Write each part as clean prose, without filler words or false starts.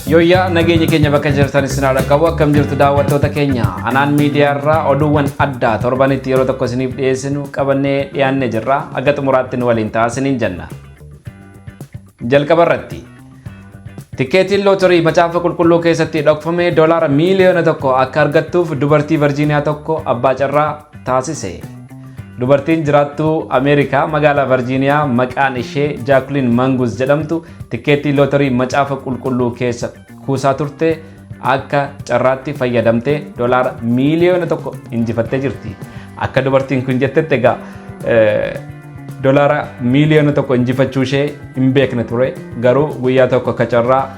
Yooyyaa, nageenya keenya bakka jirtan isin haa dhaqqabu. Akkam jirtu daawwattoota keenya? Anaan Miidiyaa irraa oduuwwan addaa torbanitti yeroo tokko isiniif dhiyeessinu qabannee dhiyaannee jirra. Akka xumuraatti nu waliin ta'aa isiniin jenna. Jalqaba irratti, tikkeetiin lootorii Macaafa Qulqulluu keessatti dhokfame $1 miiliyoona akka argattuuf dubartii Virjiiniyaa tokko abbaa carraa taasise. Dubartiin jiraattuu Ameerikaa magaalaa Virjiiniyaa maqaan ishee Jaakuliin Mangus jedhamtu tikkeettii lootorii Macaafa Qulqulluu keessa kuusaa turte akka carraatti fayyadamtee $1 miiliyoona injifattee jirti. Akka dubartiin kun jettetti egaa $1 miiliyoona injifachuu ishee hin beekne ture, garuu guyyaa tokko akka carraa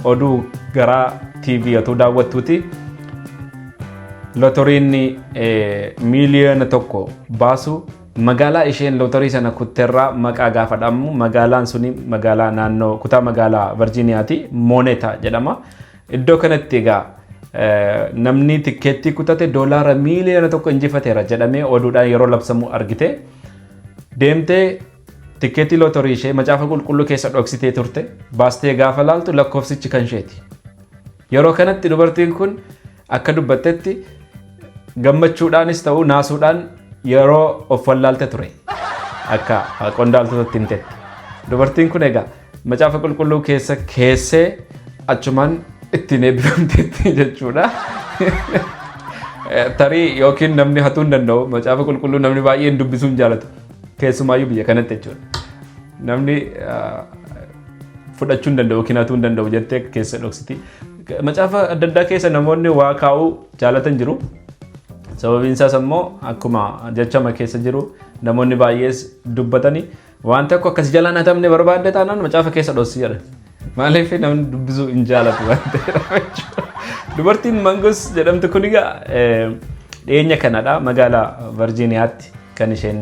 oduu garaa TV otuu daawwattuuti lootoriin 1 miiliyoona baasu magaalaa isheen lootorii sana kutteerraa maqaa gaafa dhamu, magaalaan suni magaalaa naannoo kutaa magaalaa Virjiiniyaati, Mooneta jedhama. Iddoo kanatti egaa namni tikkeettii kutate $1 miiliyoona injifateera jedhamee oduudhaan yeroo labsamu argite, deemtee tikkeettii lootorii ishee Macaafa Qulqulluu keessa dhoksitee turte baastee gaafa laaltu lakkoofsichi kan isheeti. Yeroo kanatti dubartiin kun akka dubbattetti gammachuudhaanis ta'uu naasuudhaan yeroo of wallaalte ture akka qondaaltotatti himtetti. Dubartiin kun egaa Macaafa Qulqulluu keessa keessee achumaan ittiin eebbifamteetti jechuudha. Tarii yookiin namni hatuu hin danda'u, Macaafa Qulqulluu namni baay'een dubbisuu hin jaalatu. Keessumaayyuu biyya kanatti jechuudha. Namni fudhachuu hin danda'u yookiin hatuu hin danda'u jettee keessa dhoksiti. Macaafa adda addaa keessa namoonni waa kaa'uu jaalatan jiru. Sababiin isaas immoo akkuma jechama keessa jiru namoonni baay'ees dubbatanii waan tokko akkas jalaan hatamne barbaadde taanaan macaafa keessa dhossi jedhan. Maaliif? Namni dubbisuu hin jaalatu waan ta'eef jechuudha. Dubartiin Mangus jedhamtu kun egaa dhiyeenya kanadha magaalaa Virjiiniyaatti kan isheen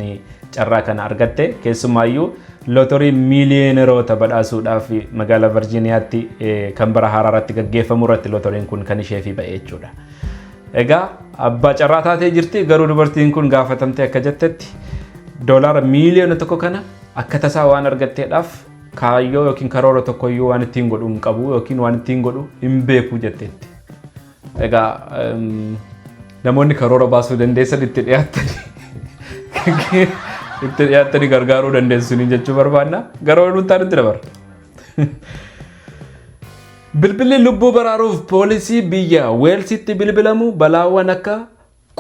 carraa kana argatte. Keessumaayyuu lootorii miiliyoneroota badhaasuudhaaf magaalaa Virjiiniyaatti kan bara haaraa irratti gaggeeffamu irratti lootoriin kun kan isheefi ba'e jechuudha. Egaa abbaa carraa taatee jirti, garuu dubartiin kun gaafatamtee akka jettetti $1 miiliyoona kana akka tasaa waan argatteedhaaf kaayyoo yookiin karoora tokkoyyuu waan ittiin godhu hin qabu yookiin waan ittiin godhu hin beeku jetteetti. Egaa namoonni karoora baasuu dandeessan itti dhiyaattanii gargaaruu dandeessu jechuu barbaanna. Gara oduun taanitti dabarra. Bilbilli lubbuu baraaruuf poolisii biyya Weelsitti bilbilamu balaawwan akka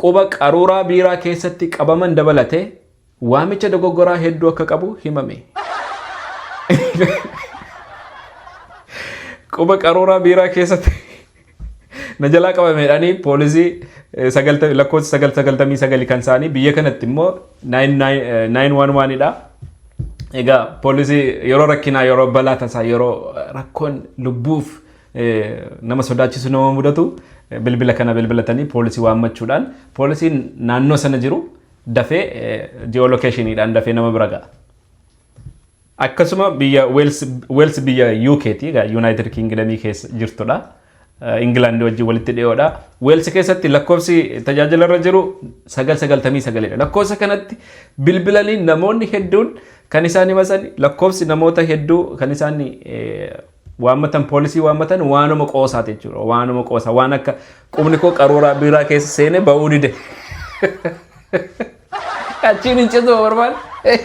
quba qaruuraa biiraa keessatti qabaman dabalatee waamicha dogoggoraa hedduu akka qabu himame. Quba qaruuraa biiraa keessatti na jalaa qabameedhaanii poolisii lakkoofsa 999 kan isaanii, biyya kanatti immoo 911 dha. Egaa poolisii yeroo rakkinaa, yeroo balaa tasaa, yeroo rakkoon lubbuuf nama sodaachisu nama mudatu bilbila kana bilbilatanii poolisii waammachuudhaan poolisiin naannoo sana jiru dafee geolocationiidhaan dafee nama bira ga'a. Akkasuma biyya Weels, biyya UKti, United Kingdomii keessa jirtudha. Ingilaandi wajjin walitti dhiyoodha. Weels keessatti lakkoofsi tajaajila irra jiru 999dha. Lakkoofsa kanatti bilbilanii namoonni hedduun kan isaan himatan, lakkoofsi namoota hedduu kan isaan waammatan, poolisii waammatan, waanuma qoosaati jechuudha. Waanuma qoosaa waan akka qubni koo qaruuraa biiraa keessa seenee ba'uu dide. Achiin hin citu barbaade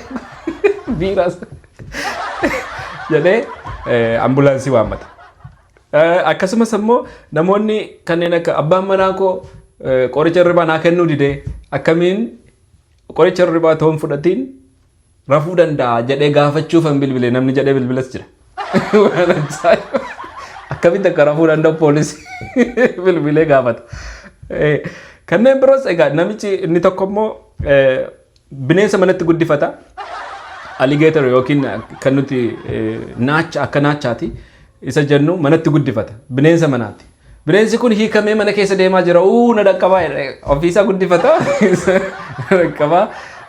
biiraas jedhee ambulaansii waammata. Akkasumas immoo namoonni kanneen akka abbaan manaa koo qoricha hirribaa naa kennuu didee, akkamiin qoricha hirribaa toon fudhatiin rafuu danda'a jedhee gaafachuuf hin bilbile namni jedhee bilbilas jira. Waan ajaa'iba! Akkamitti akka rafuu danda'u poolisii bilbilee gaafata. Kanneen biroos egaa namichi inni tokko immoo bineensa manatti guddifata. Alligator yookiin kan nuti naacha, akka naachaati isa jennu, manatti guddifata. Bineensa manaati. Bineensi kun hiikamee mana keessa deemaa jira. Uu, na dhaqqabaa jedhe. Ofiisaa guddifata. Na dhaqqabaa,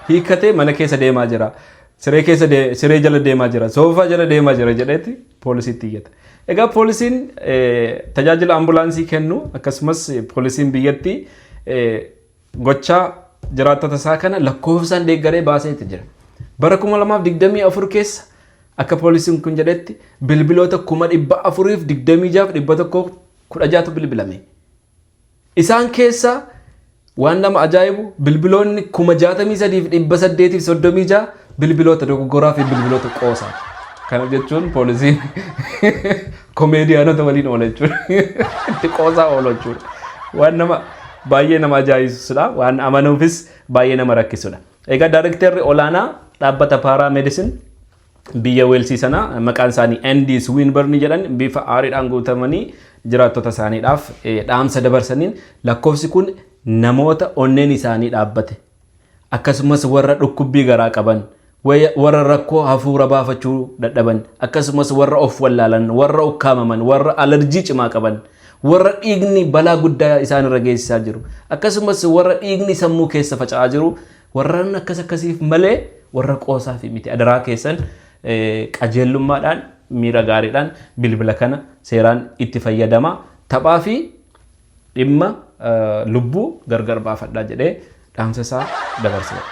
hiikkatee mana keessa deemaa jira. Siree keessa, siree jala deemaa jira. Soofaa jala deemaa jira jedheeti poolisiitti iyyata. Egaa poolisiin tajaajila ambulaansii kennu akkasumas poolisiin biyyattii gochaa jiraattota isaa kana lakkoofsaan deeggaree baaseeti jira. Bara 2024 keessa Akka poolisiin kun jedhetti bilbiloota 426,116tu bilbilame. Isaan keessaa waan nama ajaa'ibu bilbiloonni 63,836 bilbiloota dogoggoraa fi bilbiloota qoosaati. Kana jechuun poolisiin komeediyaanota waliin oola jechuudha. Itti qoosaa oola jechuudha. Waan nama baay'ee nama ajaa'ibsiisudha. Waan amanuufis baay'ee nama rakkisudha. Egaa daarektarri olaanaa dhaabbata Paaraa Meedisin biyya Weelsii sana maqaan isaanii Andy Swinburne jedhan bifa aariidhaan guutamanii jiraattota isaaniidhaaf dhaamsa dabarsaniin, lakkoofsi kun namoota onneen isaanii dhaabbate, akkasumas warra dhukkubbii garaa qaban, warra rakkoo hafuura baafachuu dadhaban, akkasumas warra of wallaalan, warra ukkaamaman, warra alarjii cimaa qaban, warra dhiigni balaa guddaa isaan irra geessisaa jiru, akkasumas warra dhiigni sammuu keessa faca'aa jiru, warraan akkas akkasiif malee warra qoosaa fi miti. Adaraa keessan, qajeellummaadhaan, miira gaariidhaan bilbila kana seeraan itti fayyadama. Taphaa fi dhimma lubbuu gargar baafadhaa jedhee dhaamsa isaa dabarseera.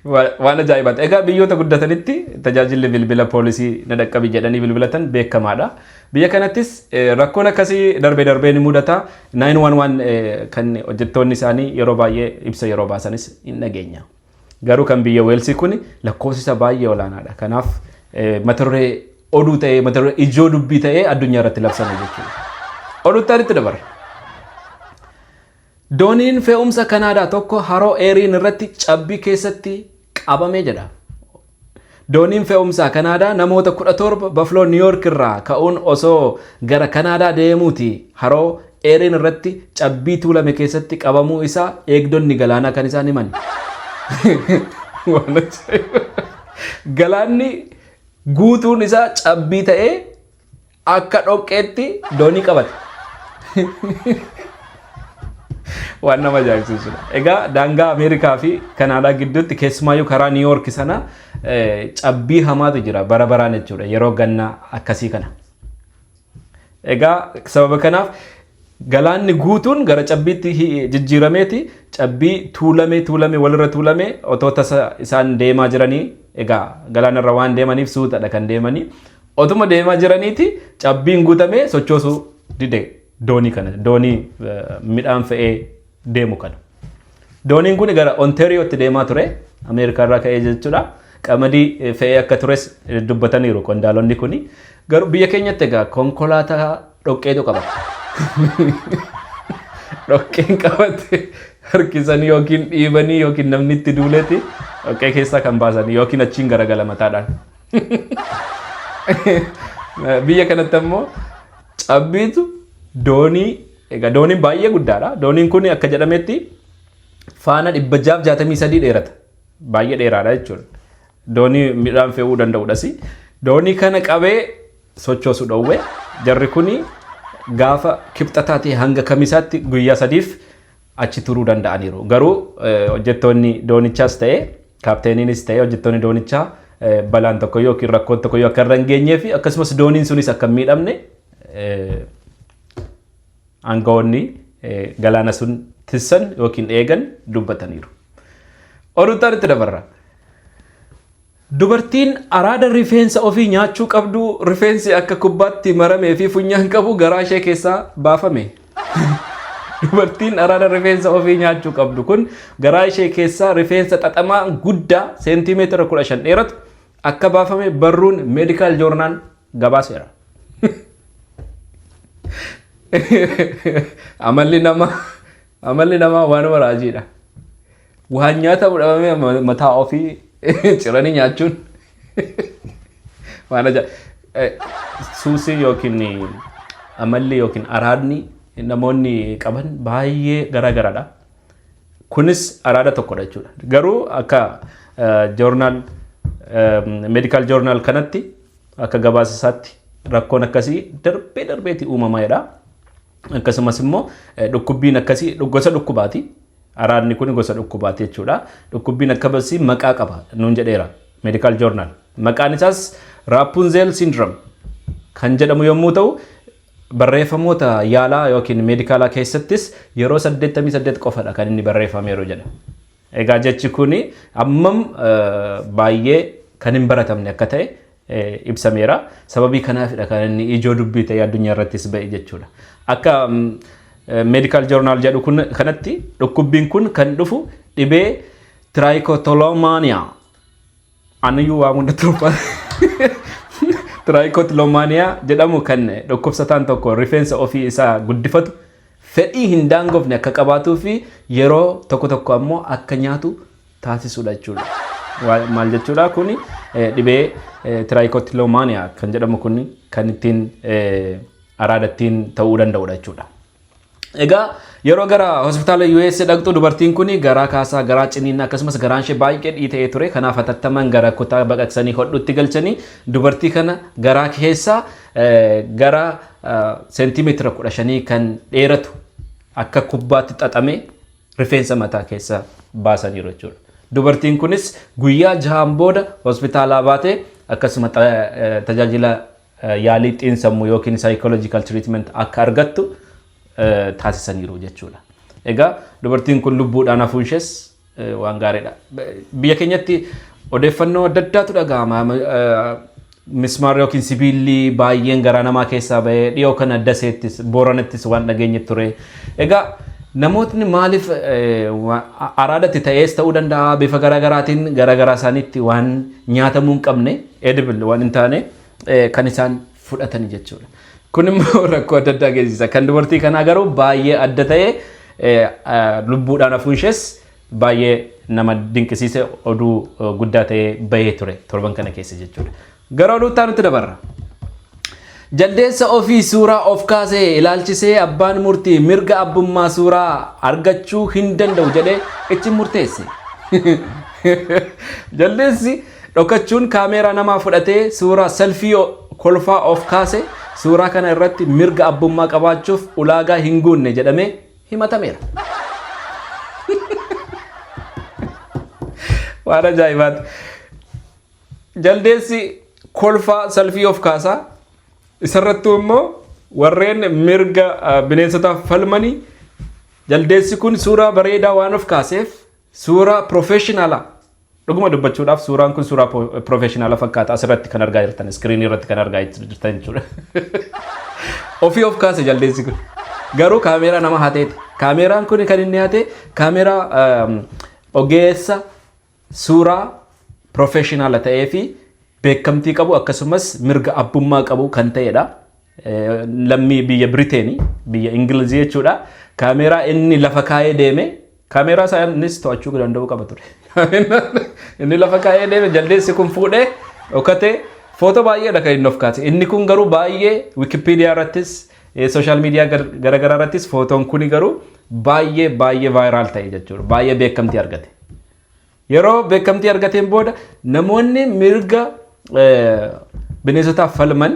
Waan ajaa'ibaati. Egaa biyyoota guddatanitti tajaajilli bilbila poolisii na dhaqqabi jedhanii bilbilatan beekamaadha. Biyya kanattis rakkoon akkasii darbee darbee ni mudata. 911 kan hojjettoonni isaanii yeroo baay'ee ibsa yeroo baasanis hin dhageenya. Garuu kan biyya Weelsii kun lakkoofsi isaa baay'ee olaanaadha. Kanaaf mata duree oduu ta'ee, mata duree ijoo dubbii ta'ee addunyaa irratti labsame jechuudha. Oduutti aanitti dabarra. Dooniin fe'umsa Kanaadaa tokko haroo Eeriin irratti cabbii keessatti qabame jedha. Dooniin fe'umsaa Kanaadaa namoota 17 Buffalo, New York irraa ka'uun osoo gara Kanaadaa deemuuti haroo Eeriin irratti cabbii tuulame keessatti qabamuu isaa eegdonni galaanaa kan isaan himan. Waan ajaa'iba. Galaanni guutuun isaa cabbii ta'ee akka dhoqqeetti doonii qabate. Waan nama ajaa'ibsiisudha. Egaa daangaa Ameerikaa fi Kanaadaa gidduutti, keessumaayyuu karaa New York sana cabbii hamaatu jira bara baraan jechuudha, yeroo gannaa akkasii kana. Egaa sababa kanaaf galaanni guutuun gara cabbiitti jijjiirameeti cabbii tuulamee tuulamee walirra tuulamee otoo tasa isaan deemaa jiranii, egaa galaanarra waan deemaniif suutadha kan deemanii, otuma deemaa jiraniiti cabbiin guutamee sochoosuu dide doonii kana, doonii midhaan fe'ee deemu kana. Dooniin kun gara Ontaariyootti deemaa ture, Ameerikaa irraa ka'ee jechuudha. Qamadii fe'ee akka tures dubbataniiru qondaalonni kuni. Garuu biyya keenyatti egaa konkolaataa dhoqqeetu qabata. Dhoqqeen qabate harkisanii yookiin dhiibanii yookiin namni itti duuleeti dhoqqee keessaa kan baasanii yookiin achiin garagala mataadhaan. Biyya kanatti ammoo cabbiitu doonii, egaa dooniin baay'ee guddaadha. Dooniin kun akka jedhametti faana 663 dheerata. Baay'ee dheeraadha jechuudha. Doonii midhaan fe'uu danda'udhas. Doonii kana qabee sochoosu dhoowwe. Jarri kun gaafa Kibxataatii hanga Kamisaatti guyyaa 3f achi turuu danda'aniiru. Garuu hojjettoonni doonichaas ta'e, kaapteeniinis ta'e hojjettoonni doonichaa balaan tokko yookiin rakkoon tokko akka irra hin geenyee fi akkasumas dooniin sunis akka hin miidhamne aangawoonni galaana sun tissan yookiin eegan dubbataniiru. Oduutti itti dabarra. Dubartiin araada rifeensa ofii nyaachuu qabdu rifeensi akka kubbaatti maramee fi funyaan qabu garaa ishee keessaa baafame. Dubartiin araada rifeensa ofii nyaachuu qabdu kun garaa ishee keessaa rifeensa xaxamaa guddaa seentiimeetira 15 dheeratu akka baafame barruun Medical Journal gabaaseera. Amalli namaa waanuma raajiidha. Waan nyaatamu dhabamee mataa ofii ciranii nyaachuun waan ajaa'iba. Suusii yookiin amalli yookiin araadni namoonni qaban baay'ee garaagaradha. Kunis araada tokkodha jechuudha. Garuu akka journal, medical journal kanatti, akka gabaasa isaatti rakkoon akkasii darbee darbeeti uumamaadha. Akkasumas immoo dhukkubbiin akkasii gosa dhukkubaati. Araadni kun gosa dhukkubaati jechuudha. Dhukkubbiin akkasii maqaa qaba nuun jedheera medical journal. Maqaan isaas Rapunzel syndrome kan jedhamu yommuu ta'u, barreeffamoota yaalaa yookiin meedikaalaa keessattis yeroo 88 qofadha kan inni barreeffameeru jedha. Egaa jechi kun hammam baay'ee kan hin baratamne akka ta'e ibsameera. Sababii kanaafidha kan inni ijoo dubbii ta'e addunyaa irrattis ba'e jechuudha. Akka medical journal jedhu kun kanatti, dhukkubbiin kun kan dhufu dhibee trichotillomania, aniyyuu waamuun natti ulfaata. Trichotillomania jedhamu kan dhukkubsataan tokko rifeensa ofii isaa guddifatu fedhii hin daangofne akka qabaatuu fi yeroo tokko tokko ammoo akka nyaatu taasisudha jechuudha. Maal jechuudha? Kuni dhibee trichotillomania kan jedhamu kun kan ittiin araadattiin ta'uu danda'udha jechuudha. Egaa yeroo gara hospitaala US dhaqxu, dubartiin kun garaa kaasaa, garaa ciniinnaa, akkasumas garaan ishee baay'ee dhiita'ee ture. Kanaaf hatattamaan gara kutaa baqaqsanii hodhutti galchanii, dubartii kana garaa keessaa gara seentimeetira 15 kan dheeratu akka kubbaatti xaxamee rifeensa mataa keessa baasaniiru jechuudha. Dubartiin kunis guyyaa 6n booda hospitaalaa baatee, akkasuma tajaajila yaalii xiinsammuu yookiin psychological treatment akka argattu taasisaniiru jechuudha. Egaa dubartiin kun lubbuudhaan hafuun ishees waan gaariidha. Biyya keenyatti odeeffannoo adda addaatu dhaga'ama. Mismaarri yookiin sibiilli baay'een garaa namaa keessaa bahee, dhiyoo kana Daseettis Booranattis waan dhageenye ture. Egaa namootni maaliif araadatti ta'ees ta'uu danda'a, bifa garaagaraatiin garaagaraa isaaniitti waan nyaatamuu hin qabne, edible waan hin taane kan isaan fudhatan jechuudha. Kun immoo rakkoo adda addaa geessisa. Kan dubartii kanaa garuu baay'ee adda ta'e, lubbuudhaan hafuun ishees baay'ee nama dinqisiise, oduu guddaa ta'ee bahee ture torban kana keessa jechuudha. Gara oduu itti dabarra. Jaldeessa ofii suuraa of kaasee ilaalchisee abbaan murtii mirga abbummaa suuraa argachuu hin danda'u jedhee itti murteesse. Jaldeessi dhokachuun kaameeraa namaa fudhatee suuraa selfie kolfaa of kaase, suuraa kana irratti mirga abbummaa qabaachuuf ulaagaa hin guunne jedhamee himatameera. Waan ajaa'ibaati. Jaldeessi kolfaa selfie of kaasaa, isarrattuu immoo warreen mirga bineensotaaf falmanii, jaldeessi kun suuraa bareedaa waan of kaaseef, suuraa professional, dhuguma dubbachuudhaaf suuraan kun suuraa professional fakkaata, asirratti kan argaa jirtan, screen irratti kan argaa jirtan jechuudha. Ofii of kaase jaldeessi kun. Garuu kaameeraa nama hateeti. Kaameeraan kun kan inni hate kaameeraa ogeessa suuraa professional ta'ee fi beekamtii qabu, akkasumas mirga abbummaa qabu kan ta'edha. Lammii biyya Biriteenii, biyya Ingilizii jechuudha. Kaameeraa inni lafa kaa'ee deeme, kaameeraa isaa innis to'achuu danda'uu qaba ture. Inni lafa kaa'ee deeme jaldeessi kun fuudhee dhokatee footoo baay'eedha kan inni of kaase. Inni kun garuu baay'ee Wikipedia irrattis, social media garaagaraa irrattis footoon kuni garuu baay'ee baay'ee viral ta'e jechuudha. Baay'ee beekamtii argate. Yeroo beekamtii argateen booda namoonni mirga bineensotaaf falman,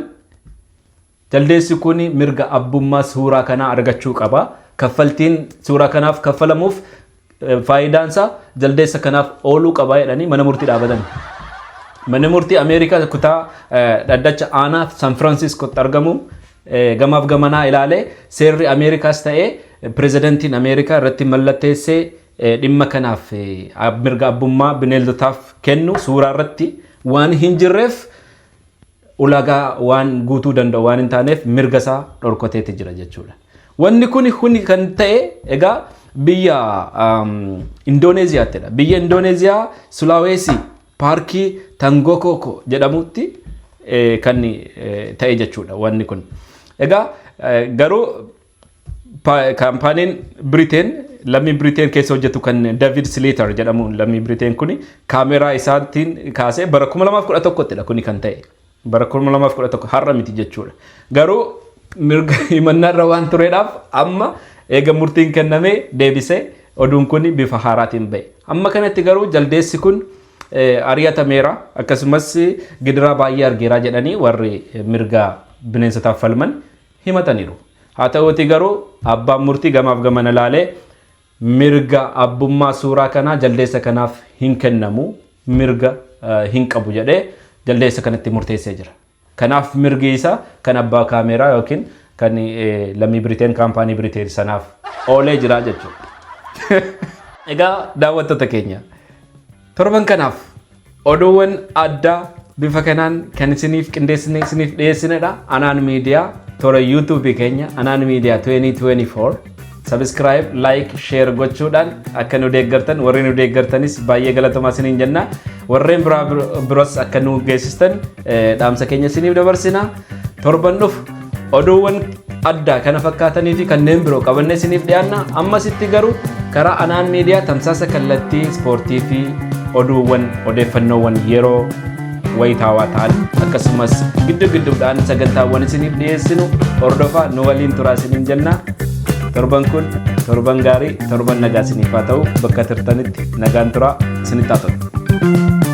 jaldeessi kun mirga abbummaa suuraa kanaa argachuu qaba. Kaffaltiin suuraa kanaaf kaffalamuuf faayidaan isaa jaldeessa kanaaf ooluu qaba jedhanii mana murtii dhaabatan. Manni murtii Ameerikaa kutaa dhaddacha aanaa San Franciscotti argamu gamaaf gamanaa ilaalee, seerri Ameerikaas ta'ee pirezidantiin Ameerikaa irratti mallatteessee dhimma kanaaf mirga abbummaa bineeldotaaf kennu suuraa irratti waan hin jirreef, ulaagaa waan guutuu danda'u waan hin taaneef, mirga isaa dhorkateeti jira jechuudha. Wanni kun kuni kan ta'e egaa biyya Indooneeziyaattidha. Biyya Indooneeziyaa, Sulawesi, paarkii Tangokoko jedhamutti kan ta'e jechuudha wanni kun. Egaa garuu kaampaaniin Biriteen, lammii Biriteen keessa hojjetu kan David Slater jedhamu, lammii Biriteen kuni kaameraa isaatiin kaasee bara 2011ttidha kuni kan ta'e. Bara 2011, har'a miti jechuudha. Garuu mirga himannaarra waan tureedhaaf, amma eega murtiin kennamee deebisee oduun kun bifa haaraatiin ba'e. Amma kanatti garuu jaldeessi kun ari'atameera, akkasumas gidiraa baay'ee argeeraa jedhanii warri mirga bineensotaaf falman himataniiru. Haa ta'uuti garuu abbaan murtii gamaaf gamana ilaalee, mirga abbummaa suuraa kanaa jaldeessa kanaaf hin kennamu, mirga hin qabu jedhee jaldeessa kanatti murteessee jira. Kanaaf mirgi isaa kan abbaa kaameeraa yookiin kan lammii Biriteen, kaampaanii Biriteen sanaaf oolee jira jechuudha. Egaa daawwattoota keenya, torban kanaaf oduuwwan addaa bifa kanaan kan isiniif qindeessine isiniif dhiyeessinedha. Anaan Miidiyaa toora YouTube keenya Anaan Miidiyaa 2024 subscribe, like, share gochuudhaan akka nu deeggartan, warri nu deeggartanis baay'ee galatomaa isiniin jenna. Warreen biraa biroos akka nu geessistan dhaamsa keenya isiniif dabarsina. Torban dhufu oduuwwan addaa kana fakkaatanii fi kanneen biroo qabannee isiniif dhiyaanna. Ammasitti garuu karaa Anaan Miidiyaa tamsaasa kallattii ispoortii fi oduuwwan, odeeffannoowwan yeroo wayitaawaa ta'an, akkasumas gidduu gidduudhaan sagantaawwan isiniif dhiyeessinu hordofaa, nu waliin turaa isiniin jenna. Torban kun torban gaarii, torban nagaa isiniif haa ta'u. Bakka turtanitti nagaan turaa, isinitti haa ta'u.